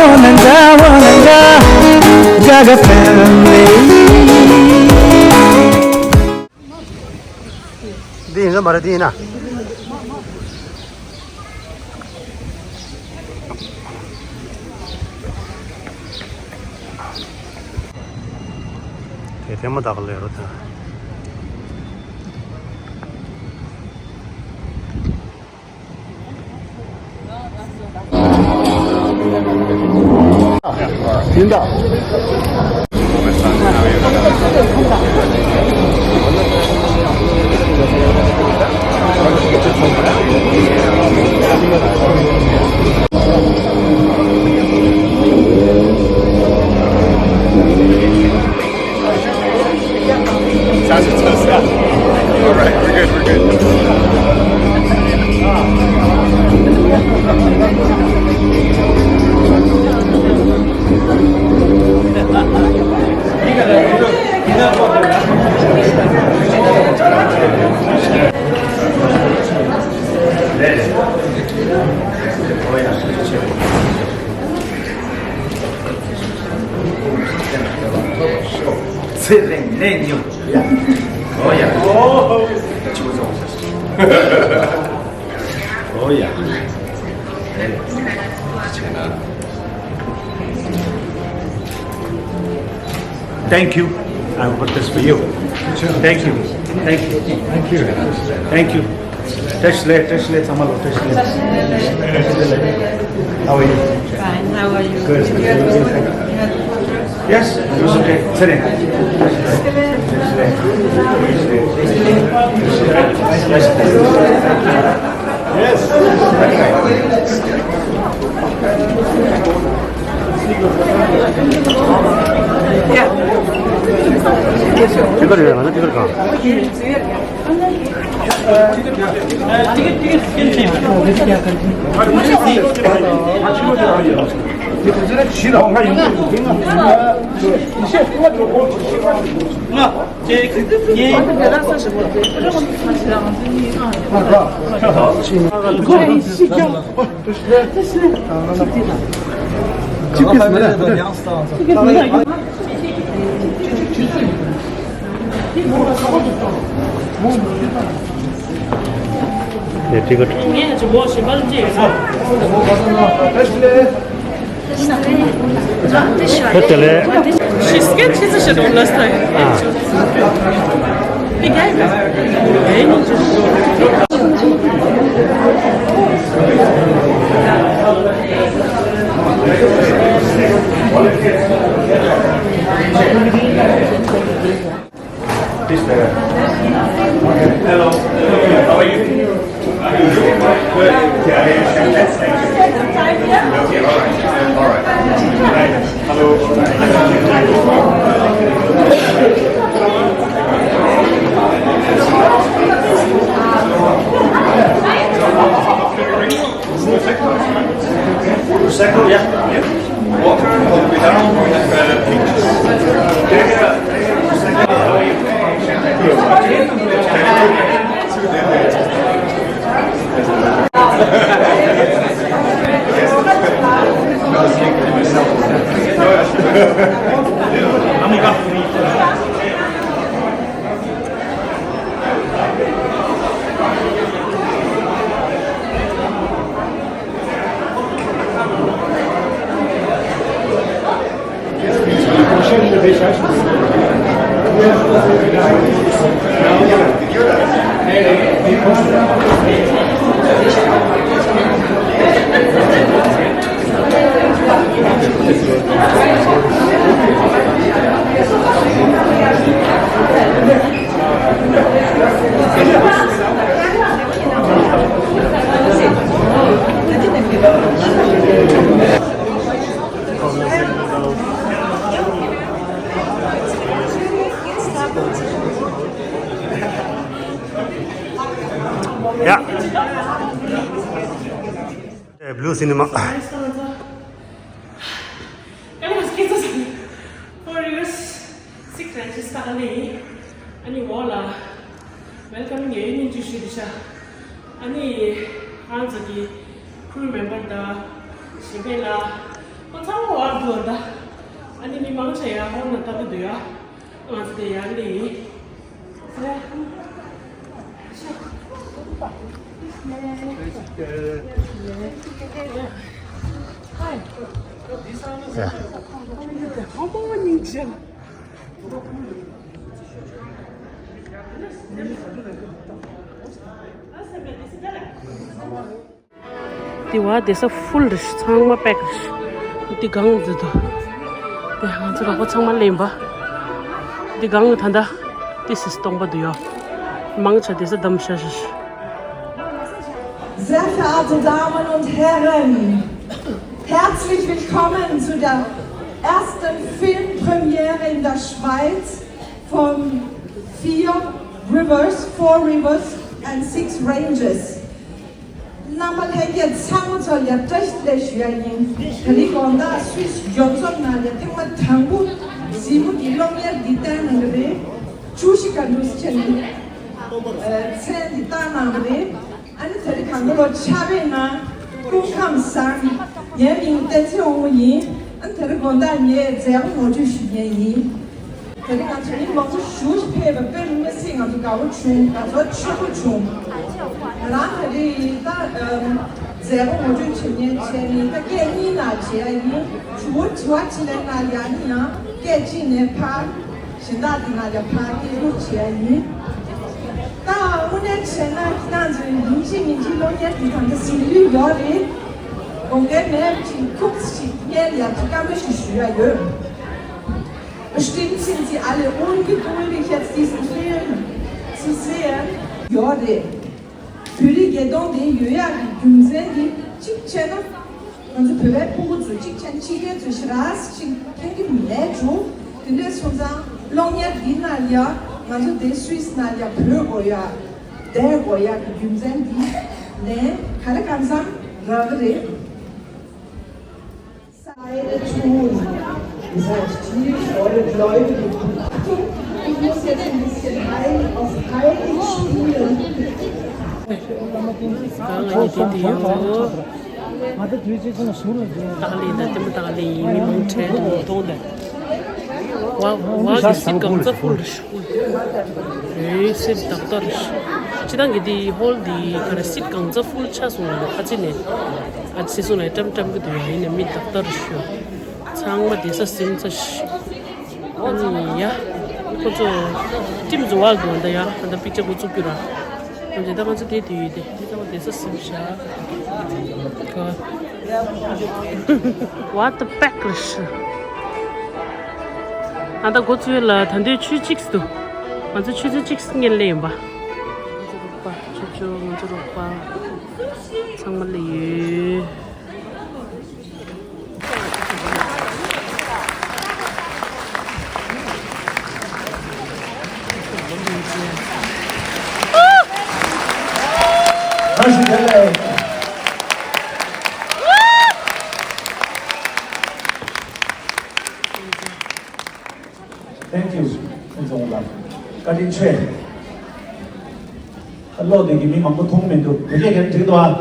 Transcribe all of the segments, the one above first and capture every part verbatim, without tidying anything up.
Wananga, wananga, Gaga family. འདི་ཡིན་ས་མ་རེད། འདི་ཡིན་ན། དེ་ཐེངས་མ་དག་ལས་རོ་དང་། ཡིན་ད། All right, we're good, we're good. Thank you. I will put this for you. Thank you. Thank you. Thank you. Thank you. Touch le, touch le, Samalo, touch le. How are you? Fine, how are you? Good. Yes, it was okay. Sit in. Yes. Ticket, ticket, ticket. ངས་ཅིག་མོ་ཞིག་པར་ཅིག་ཡོད་ས། དེ་དེ་ལས། She sketch is a shadow last time. He gave me. Hello. How are you? Good. Yeah, yeah, yeah. Thank you. Okay, all right. All right. Hello. Prosecco, yeah. Yeah. Water, without, uh, peaches. ཡ། Blue Cinema. Four years, six ranches ལྟ་ནས། ཨ་ནི་འོག་ལ་welcome ཡོད་ཡོད་སྙིང་བཅུག་ཞུས་འདུག་ཤག་ཨ་ནི་ང་ཚོ་གི་crew member དང་གཞན་ཕན་ལ། ཁོ་ཚང་མ་བར་དུ་ད། ཨ་ནི་མི་མང་ཆེ་ཡར་ཧོལ་ནང་ལྟ་གི་འདུག་ཡ། ང་ཚོ་དེ་ཡར་སླེབས་ཡིན། དེ་བ་དེ་ས་ཧྥུལ་རེད། ཚང་མ་པེག་རེད། དེ་གང་འཛུལ་འདུག་དེ་ང་ཚོ་རོགས་པ་ཚང་མ་སླེབས་པ། དེ་གང་ད་ལྟ་དེ་སི་སྟོང་པ་འདུག་ཡོ། མང་ཆེ་དེ་ས་བསྡམས་བཞག་ཤག Sehr verehrte Damen und Herren, herzlich willkommen zu der ersten Filmpremiere in der Schweiz von Vier Rivers, Four Rivers and Six Ranges. རྣམ་པ་ལྷན་རྒྱས་ཚང་མ་ཚོ་ལ་བཀྲ་ཤིས་བདེ་ལེགས་ཞུ་ཡ་ཡིན། ད་རེས་དགོང་དག་སུད་སི་ལྗོངས་ཚོགས་ནང་ལ་ཐེངས་མ་དང་པོ་གཟིགས་མོ་འདི་གློག་བརྙན་འདི་བསྟན་གནང་གི་རེད། བཅུ་བཞི་ག་འདུག་ཟེར་ནས་མཚན་འདི་བཏགས་གནང་གི་རེད། ཨ་ནི་ད་རེས་གང་ག་ལོ་ཆ་བའི་ནང་སྐུ་ཁམས་བཟང་། ངའི་མིང་བསྟན་འཛིན་དབང་མོ་ཡིན། ཨ་ནི་ད་རེས་དགོང་དག་ངས་མཛད་སྒོ་ངོ་སྤྲོད་ཞུ་མཁན་ཡིན། དེ་ནི་ང་ཚོ་མི་མང་པོ་ཞེ་པོ་ཅིག་ཕེབས་པ་དཔེ་མི་སྲིད་ང་ཚོ་དགའ་པོ་བྱུང་། དགའ་ཚོར་ཆེན་པོ་བྱུང་། ང་རང་ད་རེས་ད་ཨམ་མཛད་སྒོ་ངོ་སྤྲོད་བྱེད་མཁན་བྱས་ནས་ད་སྐད་གཉིས་ནང་བྱེད་ཡ་ཡིན། ཞུ་བོ་དྲི་བ་དྲིས་ལན་ལ་ཡ་ནི་ཡང་སྐད་གཅིག་ནས་ཕར་གཞན་དག་དེ་ནང་ལ་ཕར་སྐད་སྒྱུར་བྱེད་ཡ་ཡིན། ད་དངོས་གནས་བྱས་ན་ཁྱེད་རང་ཚོས་ཡིན་གཅིག་མིན་གཅིག་གློག་བརྙན་འདི་ད་ལྟ་གཟིགས་ལུས་ཡོད་རེད། དགོངས་འགལ་མེད་ཅིག་ཁུག་ཅིག་སྔོན་ལ་ཡར་བཀའ་མོལ་ཞིག་ཞུ་ཡ་ཡོད། Bestimmt sind Sie alle ungeduldig, jetzt diesen Film zu sehen. ཡོད་རེད། བོད་རིགས་བརྒྱད་སྟོང་དེ་ཡོད་ཡག་གི་རྒྱུ་མཚན་དེ་གཅིག་བྱས་ན། ང་ཚོ་བོད་པའི་ཕྲུ་གུ་ཚོ་གཅིག་བྱས་ན་ཕྱི་རྒྱལ་ཚོ་ཞེ་དྲག་ཅིག་མཁྱེན་གྱི་མེད་འགྲོ། དེ་འདྲ་སོང་ཙང་གློག་བརྙན་འདི་ནང་ལ་ཡ་ང་ཚོ་དེ་སུད་སི་ནང་ལ་ཡ་བོད་དགོས་ཡ། བསྡད་དགོས་ཡག་གི་རྒྱུ་མཚན་འདི་ལན་ག་རེ་གང་འཚམ་རག་གི་རེད། Seid tun. Ihr seid tierisch eure Gläubige. Ich muss jetzt ein bisschen heilig, auf heilig spielen. ང་ཡི་དེ་དེ་ཡོད། ཏག་ལི་ད་ལྟད་མོ་ཏག་ལི་ཡིན། མི་མང་གྲལ་དུ་མཐོང་དང་། ཝ་ཝ་གི་སི་ཊི་གང་ཙམ་ཕུལ་རེད། ཨེ་སི་ཊི་ཏག་ཏག་རེད། སྤྱིར་བཏང་གི་དེ་ཧོལ་དེ་ག་རེ་སི་ཊི་གང་ཙམ་ཕུལ་ཆགས་སོང་ལ་ཁ་ཅིག་ནས་ཨ་ཅེ་སོང་ལ་ཀྲམ་ཀྲམ་གི་འདུག་ཡ། ཡིན་ནའི་མི་ཏག་ཏག་རེད་ཤག་ཚང་མ་བསྡད་ས་ཟིན་ཚར་ཤག་ཨ་ནི་ཡ། ཁོ་ཚོ་ཊིམ་ཚོ་བར་དུ་ད་ཡ་ད་ལྟ་པིག་ཅར་འགོ་བཙུགས་རྒྱུ་ར། ད་ང་ཚོ་དེ་དེ་ཡོད་དེ་མི་ཚང་མ་བསྡད་ས་ཟིན་ཤག What the fuck རེད་ཤག་ཨ་ད་འགོ་བཙུགས་ཡ་ལ་ད་འདོད་ཆུ་གཅིག་འདུག་ང་ཚོ་ཆུ་ཚོད་གཅིག་སྔོན་སླེབས་ཡིན་པ། ང་ཚོ་རོགས་པ་ཆུ་ཆུ་ང་ཚོ་རོགས་པ་ཚང་མ་སླེབས་ཡོད། བཀྲ་ཤིས་བདེ་ལེགས། Thank you. ཁོང་ཚོ་ལ་བཀའ་དྲིན་ཆེ། ད་ལོག་བསྡད་ཀྱི་མི་མང་པོ་མཐོང་མི་འདུག་བོད་སྐད་རྒྱབ་འགྲིག་འདུག་ཨ།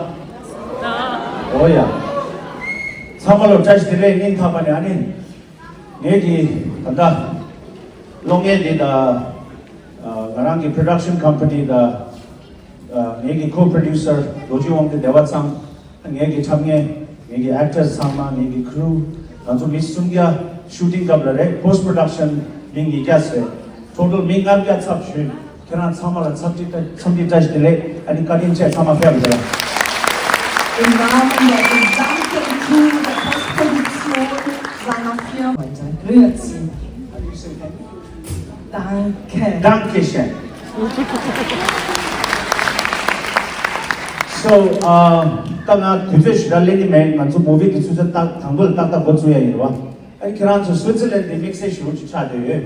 འོ་ཡ། ཚང་མ་ལ་བཀྲ་ཤིས་བདེ་ལེགས། སྙིང་ཐག་པ་ནས། ཨ་ནི་ངེད་ཀྱི་ད་ལྟ་གློག་བརྙན་འདི་དང་། ཨ། ང་རང་གི་production company དང་། ཨ། ངེད་ཀྱི་co-producer རྡོ་རྗེ་དབང་འདུས་བདེ་བ་ཚང་། ངེད་ཀྱི་འཁྲབ་མཁན། ངེད་ཀྱི་actors ཚང་མ། ངེད་ཀྱི་crew། ང་ཚོ་མི་སུམ་བརྒྱ་shooting སྐབས་ལ་རེད། Post production མི་ཉིས་བརྒྱ་ཟེར། total མི་ལྔ་བརྒྱ་ཚབ་ཞུས། ཁྱེད་རང་ཚང་མ་ལ་འཚམས་འདྲི་བཀྲ། འཚམས་འདྲི་བཀྲ་ཤིས་བདེ་ལེགས། ཨ་ནི་བཀའ་དྲིན་ཆེ། ཚང་མ་ཕེབས་དགོས་ལ། Im Namen der gesamten Crew der Postproduktion seiner Firma. Grüezi. Danke. Danke schön. So, ཨ། ད་ང་དུས་ཚོད་ཞེ་དྲག་ལེན་གྱི་མེད། ང་ཚོ་movie དེ་ཆུ་ཚོད་ཏག་དང་པོ་ལ་ཏག་ཏག་འགོ་བཙུགས་ཡ་ཡིན་རེད་བ། ཨ་ནི་ཁྱེད་རང་ཚོ་སུའི་ཙི་ལན་དེ་དམིགས་བསལ་ཞེ་པོ་ཅིག་ཆགས་བསྡད་ཡོད།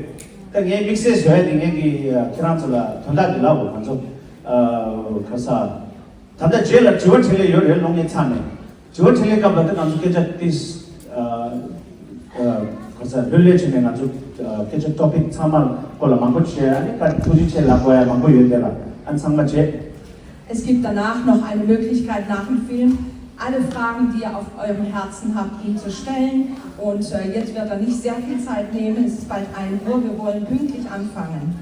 ད་ངས་དམིགས་བསལ་བཟོ་ཡ་དེ་ངས་ཀྱི་ཁྱེད་རང་ཚོ་ལ་དོན་དག་འདི་ལབ་དགོས། ང་ཚོ་ཨ། ག་ས། ད་ལྟ་རྗེས་ལ་དྲི་བ་དྲིས་ལན་ཡོད་རེད། གློག་བརྙན་ཚར་ནས། དྲི་བ་དྲིས་ལན་སྐབས་ལ་ད་ང་ཚོ་སྐད་ཆ་ཏིས། ཨ། ཨ། ག་ས། ལྷོད་ལྷོད་བྱས་ནས་ང་ཚོ་ཨ། སྐད་ཆ་topic ཚང་མ་སྐོར་ལ་མང་པོ་བྱས། ཨ་ནི་ད་ཐུགས་རྗེ་ཆེ་ལབ་དགོས་ཡ་མང་པོ་ཡོད་དེ་ལ། ཨ་ནི་ཚང་མ་བྱས། Es gibt danach noch eine Möglichkeit, nach dem Film Alle Fragen, die ihr auf eurem Herzen habt, ihm zu stellen. Und äh, jetzt wird er nicht sehr viel Zeit nehmen. Es ist bald ein Uhr. Wir wollen pünktlich anfangen.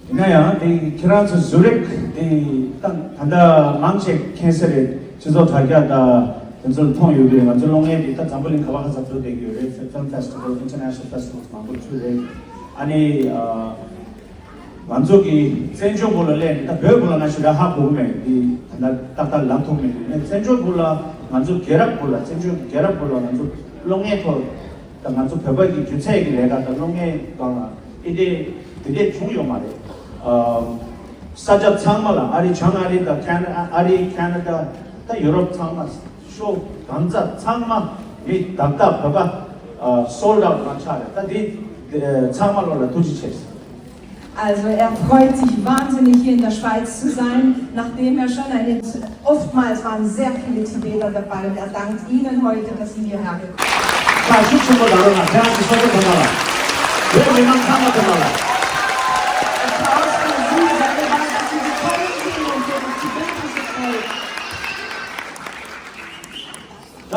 ཡིན་ན་ཡང་དེ་ཁྱེད་རང་ཚོ་ཟུ་རིག་དེ་ད་ད་ལྟ་མང་ཆེ་མཁྱེན་གསལ་རེད། སྤྱི་ཚོགས་དྲ་རྒྱ་དང་དེ་ཚོར་མཐོང་ཡོད་ཀྱི་རེད། ང་ཚོ་གློག་བརྙན་དེ་ད་འཛམ་བུ་གླིང་ག་བ་ག་ས་འགྲོ་བསྡད་ཀྱི་ཡོད་རེད། Film festival, international festivals མང་པོ་ཚུད་རེད། ཨ་ནི་ང་ཚོ་གི་བཙན་བྱོལ་བོད་ལ་སླེབས་ནས་ད་བོད་བོད་ལ་ང་ཞེ་དྲག་ཧ་གོ་གི་མེད། འདི་ད་ལྟ་ཏག་ཏག་ལབ་ཐུབ་མེད་དུས་ནས། བཙན་བྱོལ་བོད་ལ་ང་ཚོ་རྒྱལ་རབས་བོད་ལ་བཙན་བྱོལ་གྱི་རྒྱལ་རབས་བོད་ལ་ང་ཚོ་གློག་བརྙན་ཐོག་ད་ང་ཚོ་བོད་པ་གི་སྒྱུ་རྩལ་གྱི་ལས་ཀ་དང་གློག་བརྙན་སྒང་ལ་ཨི་དེ་དེ་འདྲས་བྱུང་ཡོད་མ་རེད། ཨ་ས་ཆ་ཚང་མ་ལ་ཨ་རི་བྱང་ཨ་རི་དང་ཁ་ན་ཨ་རི་ཁ་ན་ཌ་ད་ཡུ་རོབ་ཚང་མ་ཤོག་གང་ས་ཚང་མ་མི་ཏག་ཏག་བོད་པ་སོལ་ཌ་ཨའུཊ་ཆགས་རེད། ད་འདི་ཚང་མ་ལོ་ལ་ཐུགས་རྗེ་ཆེ། Also er freut sich wahnsinnig, hier in der Schweiz zu sein, nachdem er schon eine, oftmals waren sehr viele Tibeter dabei und er dankt Ihnen heute, dass Sie hierher gekommen sind. ཤུགས་ཆེན་པོ་དང་རོགས་ལ་ཕན་ཚུན་སོ་སོ་ཐོག་མ་ལ་བོད་མི་མང་ཚང་མ་ཐོག་མ་ལ། Applaus für Sie selber, dass Sie gekommen sind und für das tibetische Volk. ད་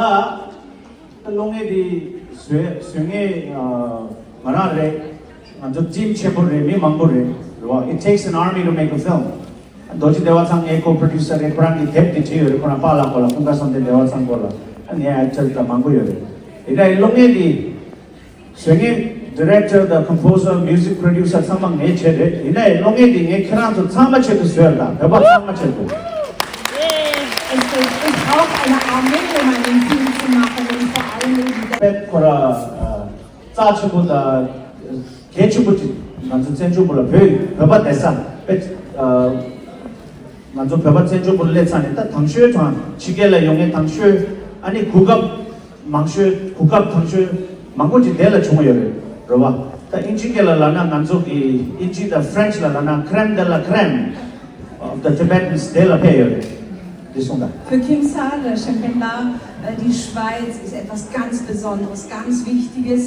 ད་གློག་བརྙན་འདི་བཟོས་བཟོས་མཁན་ང་རང་རེད། ང་ཚོ་ཊིམ་ཆེན་པོ་རེད། མི་མང་པོ་རེད། རེད་བ། It takes an army to make a film. རྡོ་རྗེ་བདེ་བ་ཚང་ངའི་ཀོ་པྲོ་ཌིའུ་སར་རེད། ཁོ་རང་གིས་དེབ་དེ་བྲིས་ཡོད་རེད། ཁོ་རང་པཱ་ལགས་སྐོར་ལ། ཀུན་དགའ་བསམ་གཏན་བདེ་བ་ཚང་སྐོར་ལ། ཨ་ངའི་ཨེག་ཊར་དང་མང་པོ་ཡོད་རེད། ཡིན་ནའི་གློག་བརྙན་འདི་བཟོས་མཁན་ཌི་རེག་ཊར་དང་ཀམ་པོ་ཟར་མིའུ་ཟིག་པྲོ་ཌིའུ་སར་ཚང་མ་ངས་བྱས་རེད། ཡིན་ནའི་གློག་བརྙན་འདི་ངས་ཁྱེད་རང་ཚོ་ཚང་མ་ཆེད་དུ་བཟོས་རེད། ད་བོད་པ་ཚང་མ་ཆེད་དུ། Es gibt, ich brauche eine Armee, um einen Film zu machen und vor allem eben དཔེ་ཁོ་ར་རྩ་ཆེན་པོ་དང་གལ་ཆེན་པོ་ཅིག་ང་ཚོ་བཙན་བྱོལ་བོད་ལ་བོད་བོད་པ་བསྡད་ས་དཔེ་ང་ཚོ་བོད་པ་བཙན་བྱོལ་བོད་ལ་སླེབས་ཚར་ནས་ད་དང་ཤོས་དང་ཕྱི་རྒྱལ་ལ་ཡོང་མཁན་དང་ཤོས། ཨ་ནི་གོ་སྐབས་མང་ཤོས་གོ་སྐབས་དང་ཤོས་མང་པོ་ཅིག་དེ་ལ་བྱུང་ཡོད་རེད། རེད་བ། ད་ཨིན་ཇི་སྐད་ལ་ལབ་ན་ང་ཚོ་གི་ཨིན་ཇི་དང་ཕ་རན་ཆི་ལ་ལབ་ན་crème de la crème of the Tibetans དེ་ལ་ཕེབས་ཡོད་རེད། འདི་གསུངས་དང་། Für Kim Sale Shempenda, äh, die Schweiz ist etwas ganz Besonderes, ganz Wichtiges,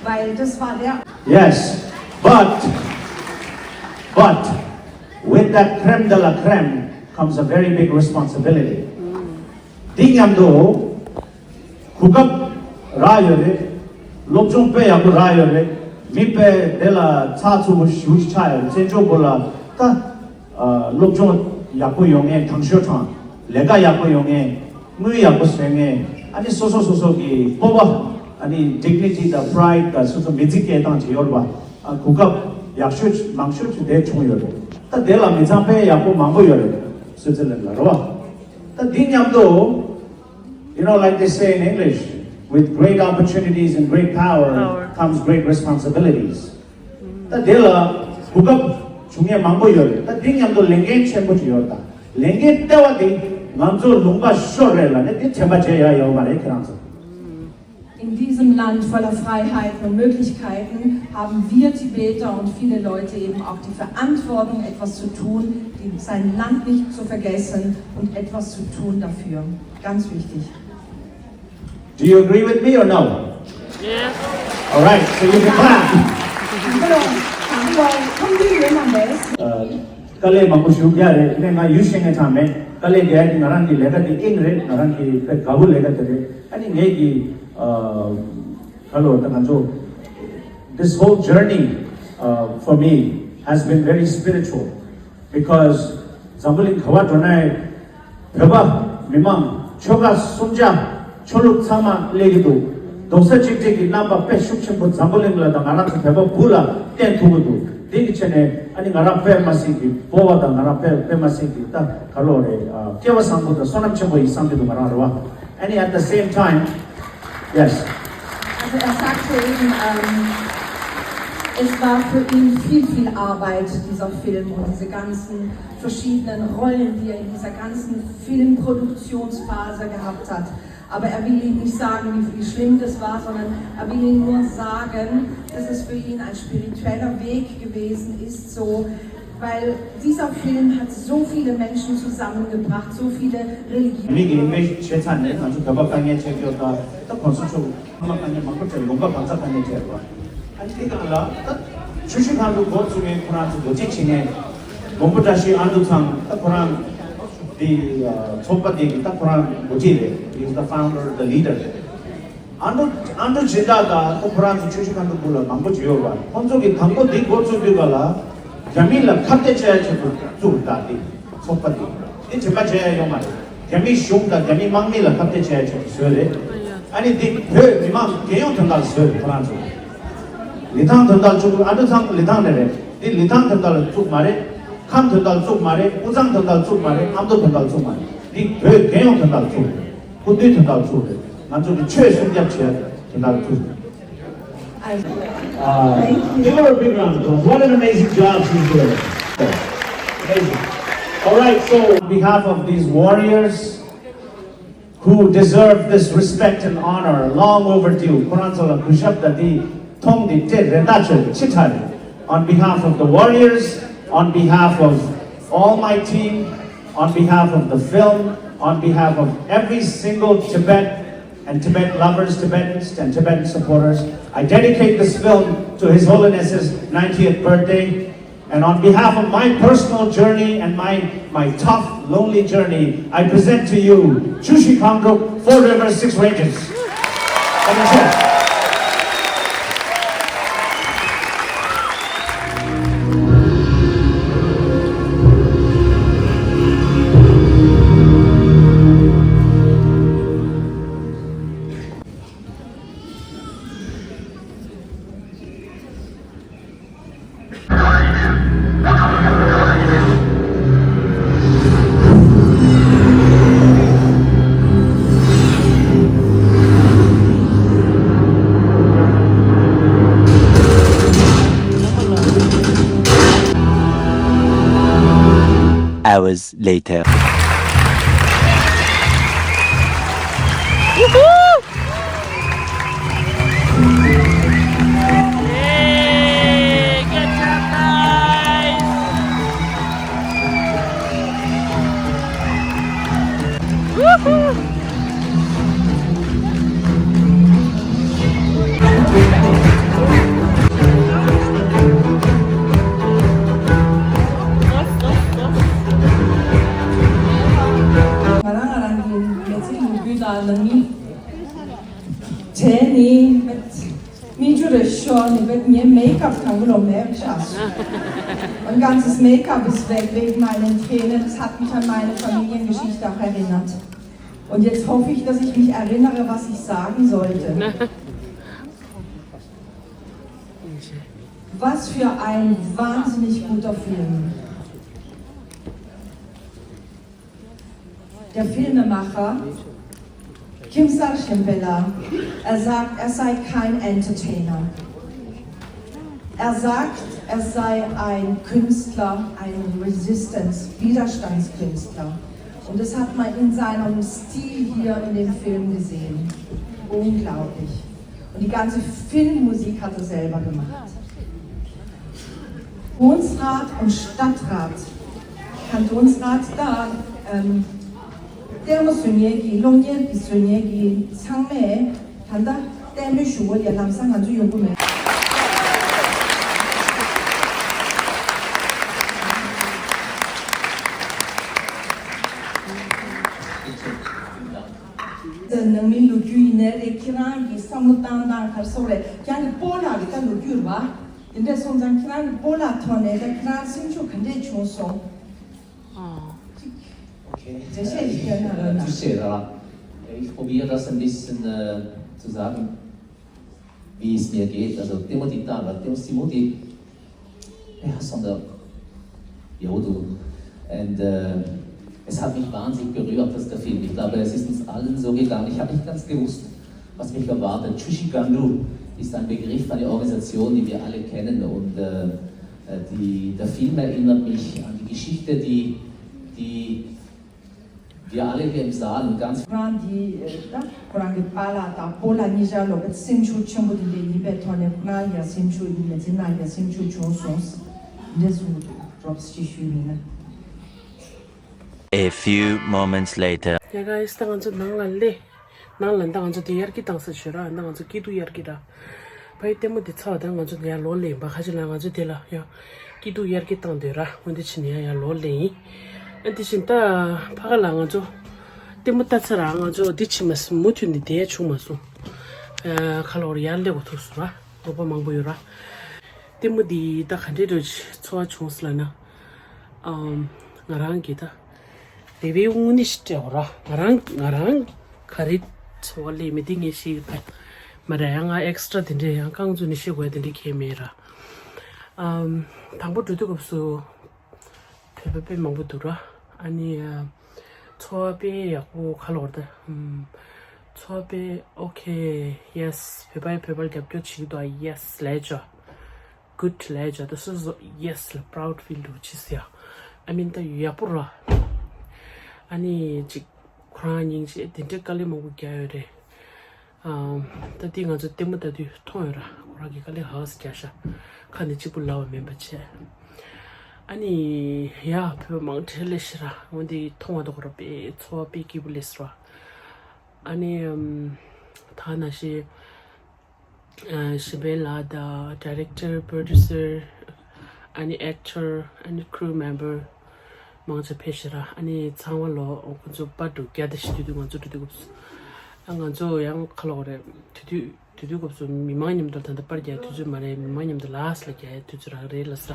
weil das war der Yes, but, but with that crème de la crème comes a very big responsibility. འདི་མཉམ་དུ་གོ་སྐབས་རག་ཡོད་རེད། སློབ་སྦྱོང་དཔེ་ཡག་པོ་རག་ཡོད་རེད། མི་དཔེ་དེ་ལ་ཚགས་ཚུད་པོ་ཞེ་པོ་ཅིག་ཆགས་ཡོད་རེད། བཙན་བྱོལ་བོད་ལ་ད་སློབ་སྦྱོང་ཡག་པོ་ཡོང་མཁན་དང་ཤོས་དང་ལས་ཀ་ཡག་པོ་ཡོང་མཁན། དངུལ་ཡག་པོ་བཟོ་མཁན། ཨ་ནི་སོ་སོ་སོ་སོ་གི་སྤོབས་པ། ཨ་ནི་dignity དང་pride དང་སོ་སོ་མི་ཚེ་སྐྱེལ་སྟངས་ཅིག་ཡོད་རེད་པ། ཨ་གོ་སྐབས་ཡག་ཤོས་མང་ཤོས་ཅིག་དེ་བྱུང་ཡོད་རེད། ད་དེ་ལ་མི་ཚང་དཔེ་ཡག་པོ་མང་པོ་ཡོད་རེད། སུའི་ཙི་ལན་ལ་རེད་པ། ད་འདི་མཉམ་དུ། You know, like they say in English, with great opportunities and great power comes great responsibilities. ད་དེ་ལ་གོ་སྐབས་བྱུང་མཁན་མང་པོ་ཡོད་རེད། ད་འདི་མཉམ་དུ་ལས་འགན་ཆེན་པོ་ཅིག་ཡོད་རེད། ད་ལས་འགན་ལྟེ་བ་དེ་ང་ཚོ་ལུང་པ་ཤོར་རེད་ལབ་ནས་དེ་དྲན་པ་བརྗེད་ཡ་ཡོད་མ་རེད་ཁྱེད་རང་ཚོ། In diesem Land voller Freiheiten und Möglichkeiten haben wir Tibeter und viele Leute eben auch die Verantwortung, etwas zu tun, die, sein Land nicht zu vergessen und etwas zu tun dafür. Ganz wichtig. Do you agree with me or no? Yes. All right, so you can clap. དཀའ་ལས་མང་པོ་ཞུ་རྒྱུ་རེད། ངས་ང་ཡུལ་ཤེས་མཁན་ཅང་མེད། དཀའ་ལས་རྒྱག་ཡ་དེ་ང་རང་གི་ལས་ཀ་དེ་ཨིན་རེད། ང་རང་གི་དཔེ་དགའ་པོ་ལས་ཀ་དེ་རེད། ཨ་ནི་ངས་ཀྱི་ཁ་ལོ་ད་ང་ཚོ། This whole journey uh, for me has been very spiritual. Because འཛམ་བུ་གླིང་ག་བ་འགྲོ་ན་ཡང་བོད་པ་མི་མང་ཆོལ་ཁ་གསུམ་ཆ་ཆོས་ལུགས་ཚང་མ་སླེབས་ཀྱི་འདུག་རྡོག་རྩ་གཅིག་སྒྲིལ་གྱི་རྣམ་པ་དཔེ་ཤུགས་ཆེན་པོ་འཛམ་བུ་གླིང་ལ་དང་ང་རང་ཚོ་བོད་པ་བུ་ལ་བསྟན་ཐུབ་ཀྱི་འདུག་དེ་གི་ཆེད་ནས་ཨ་ནི་ང་རང་དཔེ་མ་སྲིད་ཀྱི་སྤོབས་པ་དང་ང་རང་དཔེ་དཔེ་མ་སྲིད་ཀྱི་ད་ག་ལོ་རེད། ཨ་སྐལ་བ་བཟང་པོ་དང་བསོད་ནམས་ཆེན་པོ་ཡིན་བསམ་གྱི་འདུག་ང་རང་རེད་བ། And at the same time, yes. Also er sagte eben, ähm, es war für ihn viel, viel Arbeit, dieser Film und diese ganzen verschiedenen Rollen, die er in dieser ganzen Filmproduktionsphase gehabt hat. Aber er will Ihnen nicht sagen, wie, wie schlimm das war, sondern er will Ihnen nur sagen, dass es für ihn ein spiritueller Weg gewesen ist, so, weil dieser Film hat so viele Menschen zusammengebracht, so viele Religionen. མི་གི་ཨི་མེ་ཇི་ཆེ་ཚ་ནས་ང་ཚོ་བོད་པ་དཀའ་ངལ་འཕྲད་ཀྱི་ཡོད་ད། ད་གོང་ས་མཆོག་ཚང་མ་དཀའ་ངལ་མང་པོ་འཕྲད། ལུང་པ་གང་ཚ་དཀའ་ངལ་འཕྲད་པ། ཨ་ནི་དེ་གང་ལ་ད་ཆུ་བཞི་སྒང་དྲུག་འགོ་བཙུགས་ནས་ཁོ་རང་ཚོ་རྡོ་གཅིག་བྱེད་མཁན་མགོན་པོ་བཀྲ་ཤིས་ཨ་འདུ་ཚང་ད་ཁོ་རང་། འདི་ཚོགས་པ་འདི་གི་ད་ཁོ་རང་འགོ་ཁྲིད་རེད། He is the founder, the leader. ཨ་འགྲོ་ཨ་འགྲོ་སྦྱིན་བདག་དང་ཁོ་ཁོ་རང་ཚོ་ཆུ་བཞི་སྒང་དྲུག་སྐོར་ལ་མང་པོ་ཅིག་ཡོད་པ། ཁོང་ཚོ་གི་དང་པོ་འདི་འགོ་བཙུགས་དུས་ག་ལ་རྒྱ་མི་ལ་ཁ་གཏད་བྱ་ཡ་ཆེད་དུ་བཙུགས་ད་འདི་ཚོགས་པ་འདི་འདི་དྲན་པ་བྱ་ཡ་ཡོད་མ་རེད། རྒྱ་མི་གཞུང་དང་རྒྱ་མི་དམག་མི་ལ་ཁ་གཏད་བྱ་ཡ་ཆེད་དུ་བཟོས་རེད། ཨ་ནི་འདི་བོད་མི་མང་རྒྱལ་ཡོངས་དོན་དག་བཟོས་རེད་ཁོ་རང་ཚོ། ལི་ཐང་དོན་དག་བཙུགས། ཨ་འགྲོ་ཚང་ལི་ཐང་ནས་རེད། འདི་ལི་ཐང་དོན་དག་ལ་བཙུགས་མ་རེད། ཁམས་དོན་དག་བཙུགས་མ་རེད། དབུས་གཙང་དོན་དག་བཙུགས་མ་རེད། ཨ་མདོ་དོན་དག་བཙུགས་མ་རེད། འདི་བོད་རྒྱལ་ཡོངས་དོན་དག་བཙུགས་རེད། སྐུ་མདུན་དོན་དག་བཙུགས་རེད། ང་ཚོ་གི་ཆོས་སྲུང་སྐྱོབ་བྱེད་ཡ་དོན་དག་བཙུགས་རེད། Uh, give her a big round of applause. What an amazing job she's doing. Amazing. All right, so on behalf of these warriors, who deserve this respect and honor, long overdue. ཁོ་རང་ཚོ་ལ་གུས་ཞབས་དང་འདི་མཐོང་འདི་སྤྲད་རེ་ད་ཆོད་ཅི་ཁྲ་རེད། On behalf of the warriors, on behalf of all my team, on behalf of the film, on behalf of every single Tibet and Tibet lovers, Tibetans and Tibetan supporters, I dedicate this film to His Holiness's ninetieth birthday. And on behalf of my personal journey and my, my tough, lonely journey, I present to you Chushi Kangdruk, Four Rivers, Six Ranges. Thank you, sir. Hours later. Woohoo! Yay! Good job, guys! Woohoo! ང་རང་ང་རང་གི་མི་ཚེ་ལོ་རྒྱུས་དང་ནང་མི། དེ་ནི་མི་ཅུ་རེ་ཤོ་ནི་བེད་ཉེ་མེ་ཀབ་གང་གི་ལོ་མེ་ཤ་སུ། Mein ganzes Make-up ist weg wegen meinen Tränen. Es hat mich an meine Familiengeschichte auch erinnert. Und jetzt hoffe ich, dass ich mich erinnere, was ich sagen sollte. Was für ein wahnsinnig guter Film. Der Filmemacher Kim Sar Shimpela, er sagt, er sei kein Entertainer. Er sagt, er sei ein Künstler, ein Resistance-, Widerstandskünstler. Und das hat man in seinem Stil hier in dem Film gesehen. Unglaublich. Und die ganze Filmmusik hat er selber gemacht. Kantonsrat und Stadtrat, Kantonsrat da, ähm, ལྟད་མོ་བཟོ་མཁན་གྱི་གློག་བརྙན་གྱི་བཟོ་མཁན་གྱི་ཚང་མས་ད་ལྟ་ལྟད་མོ་ཞུ་བ་ལས་ལམ་སང་ང་ཚོ་ཡོང་གི་མེད། ནང་མི་ལོ་རྒྱུས་ཡིན་ནའི་རེད། ཁྱེད་རང་གི་བསམ་བློ་བཏང་སྟངས་ག་རེ་སོགས་རེད། ཁྱེད་རང་གི་སྤོ་ལགས་ཀྱི་ད་ལོ་རྒྱུས་རེད་བ། དེ་འདྲས་སོང་ཙང་ཁྱེད་རང་གི་སྤོ་ལགས་ཐོག་ནས་ད་ཁྱེད་རང་སེམས་ཤུགས་ག་འདྲས་བྱུང་སོང་། ཨོ། Okay. འགྲེལ་བཤད་ཞིག་བསྐྱལ་ན་རོགས་གནང་། Äh, ich probiere das ein bisschen, äh, zu sagen, wie es mir geht. Also, ལྟད་མོ་འདི་ལྟ་ལ་ལྟད་མོ་སྲིན་མོ་འདི། Ja, sondern Jodu. Und äh, es hat mich wahnsinnig berührt, dass der Film. Ich glaube, es ist uns allen so gegangen. Ich habe nicht ganz gewusst, was mich erwartet. Chushi Gandu ist ein Begriff, eine Organisation, die wir alle kennen. Und äh, äh, die, der Film erinnert mich an die Geschichte, die, die wir alle hier im Saal und ganz ཁོ་རང་འདི་ད་ཁོ་རང་གི་པཱ་ལགས་དང་སྤོ་ལགས་གཉིས་ཆར་ལོ་ག་སེམས་ཤུགས་ཆེན་པོ་དེ་འདྲ་ཡིན་པའི་ཐོག་ནས་ཁོ་རང་ཡང་སེམས་ཤུགས་ཡིན་ནས་འཛིན་ན་ཡང་སེམས་ཤུགས་བྱུང་སོང་། འདི་གསུངས་འདུག་རོབ་ཅིག་ཞུས་ཡིན་ན། A few moments later. ཡ་ག་ཨིས་ད་ང་ཚོ་ནང་ལ་སླེབས། ནང་ལ་ད་ང་ཚོ་དེ་ཡར་རྒྱས་བཏང་ས་བྱོས་ར། ད་ང་ཚོ་སྐྱིད་སྡུག་ཡར་རྒྱས་ར། ཕ་ཡི་ལྟད་མོ་འདི་ཚར་བ་ད་ང་ཚོ་ཡར་ལོག་སླེབས་ཡིན་པ། ཁ་ཅིག་ལ་ང་ཚོ་དེ་ལ་ཡ་སྐྱིད་སྡུག་ཡར་རྒྱས་བཏང་སྡོད་ར། འོན་ཏེ་ཕྱི་ནས་ཡ་ཡར་ལོག་སླེབས་ཡིན། ཨ་དེ་བཞིན་ད་ཕ་ག་ལ་ང་ཚོ་ལྟད་མོ་ལྟ་ཚར་ར། ང་ཚོ་འདི་ཕྱི་མ་མུ་མཐུད་ནས་བསྡད་བྱུང་མ་སོང་། ཨ་ཁ་ལོ་ར་ཡར་སླེབས་དགོས་ཐུག་སོང་ར། ལོག་པ་མང་པོ་ཡོད་ར། ལྟད་མོ་འདི་ད་ག་འདྲས་འདྲ་ཚོར་བ་བྱུང་སོང་ལབ་ན། ཨམ། ང་རང་གིས་ད་རེ་བའི་དངོས་གནས་ཤིག་སྤྲད་འོ་ར། ང་རང་ང་རང་ག་རེ་ཚོར་བ་སླེབས་མེད་དེ་ངས་ཤེས་ཀྱི་མ་རེད། ཡང་ང་ཨེག་སི་ཊ་ར་དེ་འདྲས་ཡང་རྐང་བཙུགས་ནས་བཤད་དགོས་ཡ་དེ་འདྲས་གང་ཡང་མེད་ར། ཨམ། དང་པོ་འགྲོ་དུས་སྐབས་སུ་བོད་པ་དཔེ་མང་པོ་འདུག་ར། ཨ་ནི་ཨ། ཚོར་བ་དཔེ་ཡག་པོ་ག་ལབ་དགོས་རེད་ད། ཨམ། ཚོར་བ་དཔེ་ཨོ་ཁེ། ཡེ་སི། བོད་པས་བོད་པ་ལ་རྒྱབ་སྐྱོར་བྱེད་ཀྱི་འདུག་ཡེ་སི། ལེགས་ཆ། གུཌ། ལེགས་ཆ། ད་སོ་སོ་ཡེ་སི་ལ་པ་རའུ་ཌི་ཕིལ་འདུག་ཅི་ཟེར་ཡ། ཨ་མིན་ད་ཡག་པོ་ར། ཨ་ནི་ཅིག་ཁོ་རང་སྙིང་རྗེ། དེ་འདྲའི་དཀའ་ལས་མང་པོ་རྒྱག་ཡོད་རེད། ཨམ། ད་དེ་ང་ཚོ་ལྟད་མོ་ལྟ་དུས་མཐོང་ཡོད་ར། ཁོ་རང་གིས་དཀའ་ལས་ཧ་ཧ་ཟེར་རྒྱག་ཤག་ཁ་ནས་གཅིག་པུ་ལབ་པ་མིན་པ་བྱས། ཨ་ནི་ཡ་བོད་མང་ཁྲེལ་ལས་ཤི་ར། འོན་ཏེ་མཐོང་བ་དོ་ཁོ་ར་དཔེ་ཚོར་བ་དཔེ་སྐྱིད་པོ་ལས་སོ་ར། ཨ་ནི་ཨམ། ད་ནང་བཞིན་ཨ་གཞན་ཕན་ལགས་དང་ཌའི་རེག་ཊར། པོ་རོ་ཌུ་སར། ཨ་ནི་ཨེག་ཊར། ཨ་ནི་ཁུ་རུ་མེམ་བར་མང་ཆེ་ཕེབས་ཤག་ར། ཨ་ནི་ཚང་མ་ལོ་ཁོ་ཚོ་པར་འདྲ་རྒྱག་བསྡད་ཤག་དུས་དུས་ང་ཚོ་འགྲོ་དུས་སྐབས་སུ། ཨ་ང་ཚོ་ཡང་ཁ་ལོག་རེད། དུས་དུས་དུས་དུས་སྐབས་སུ་མི་མང་མཉམ་དུ་ད་ལྟ་པར་རྒྱག་དུས་ཚོད་མ་རེད། མི་མང་མཉམ་དུ་ལཱ་སི་ལ་རྒྱག་ཡ་དུས་ཚོད་རག་རེད་ལབ་ས།